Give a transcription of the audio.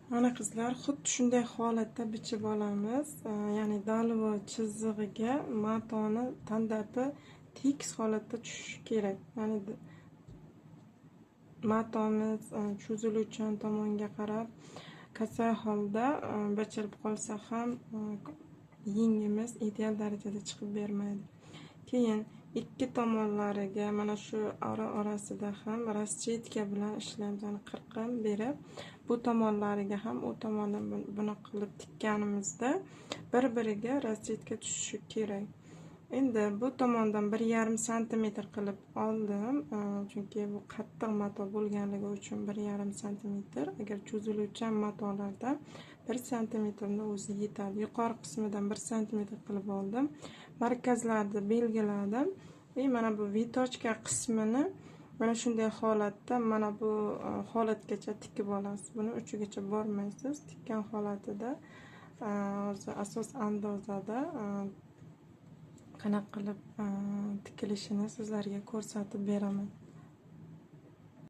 Mana qizlar, xuddi shunday holatda bichib olamiz. Ya'ni долевой chizig'iga matoni tandapi tekis holatda tushishi kerak. Ya'ni matomiz cho'ziluvchan tomonga qarab косой holda bichilib qolsa ham, yengimiz ideal darajada chiqib bermaydi. Keyin ikki tomonlariga, mana shu ora orasida ham расчетка bilan ishlaymiz, ya'ni qirqim berib, bu tomonlariga ham, u tomondan bunaqa qilib tikkanimizda bir biriga расчетка tushishi kerak. Endi bu tomondan 1,5 santimetr qilib oldim, chunki bu qattiq mato bo'lganligi uchun 1,5 santimetr. Agar cho'ziluvchan matolarda 1 santimetrni o'zi yetadi. Yuqori qismidan 1 santimetr qilib oldim, markazlarni belgiladim и mana bu виточка qismini mana shunday holatda, mana bu holatgacha tikib olasiz. Buni uchigacha bormaysiz. Tikkan holatida hozir asos andozada qanaqa qilib tikilishini sizlarga ko'rsatib beraman.